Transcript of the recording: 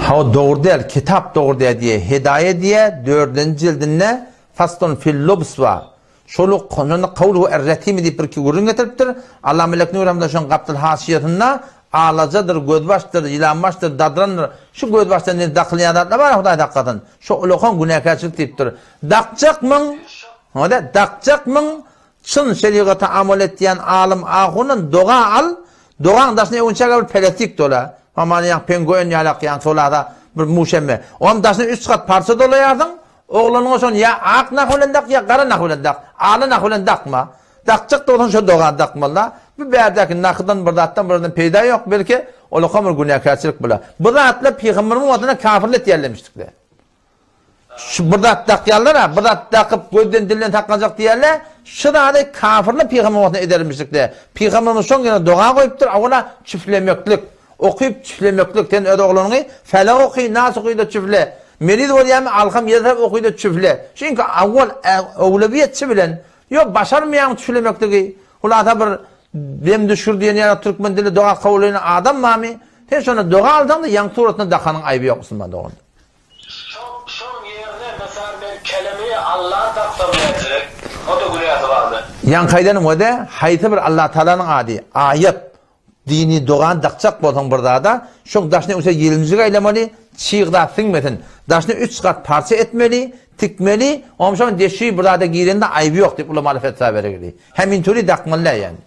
Hawa dogry däl, kitap dogry däl diýýär. Hedaýa diýýär, dördünji jildinde Faslun fil lubs bar. Şol şonda Kawluhu er-Retimi diýip birki gürrüň getiripdir. Allama Leknur hem-de şoň gapdal haşiýasynda alajadyr, gözbaşdyr, ýylanbaşdyr, dadrandyr, şu gözbaşdan diýen dakylýan zatlar bar, Hudaý saklasyn. Şo ulakan günäkärçilik diýipdir. Dakjakmyň? Hada, dakjakmyň? Çyn şerigata amal etýän alym ahundan doga al, dogaň daşyna öwünçäge bir pelestik dola. Hamana ýaňky pengoen ýalak ýaňky solada bir muşemme. Onuň daşyna üç gat parça dolaýarsyň, oglanyňa şony ýa ak nah bilen dak, ýa gara nah bilen dak. Ala nah bilen dakma. Dakjak bolsaň şo dogany dakmaly-da. Bu bärdäki nahydan bir zatdan bir zatdan peýda ýok, belki olakam bir günäkärçilik bolar. Bu zatlar pygamberimiziň wagtynda kafirler etýärlemişdikler. Şu bir zat dakýarlar-a, bir zat dakyp gözden-dilden saklanjak diýýärler. Şu zady kafirler pygamber wagtynda edermişlikde. Pygamberimiz şoň ýerine doga goýupdyr, awala çüflemeklik, okyp çüflemeklik. Sen öz oglanyňy Felak oky, Nas oky-da çüfle. Meriz bolýarmy, Alham ýedi oky-da çüfle. Çünki awwal öwlewiýetçi bilen, ýok başarmaýaň çüflemekligi. Hulasa bir Dem düşür diýen ýaly türkmen dilinde doga kabul edýän adam barmy? Sen şonda doga alsaň-da ýaňky suratynda dakanyň aýby ýok musulman dogan. Şoň ýerine mysal men kelemi Alla daksam nätjek? O-da günäsi barmy? Ýaňky aýdanym o-da haýsy bir Allatagalanyň ady, aýat, dini dogany dakjak bolsaň bir zada, şoň daşyna öňse ýelimjik aýlamaly, çyg zat siňmesin. Daşyna üç gat parça etmeli, tikmeli, onsoň deşi bir zada girende aýby ýok diýip ulamalar fetwa beregeli. Hemintüri dakmaly däl ýani.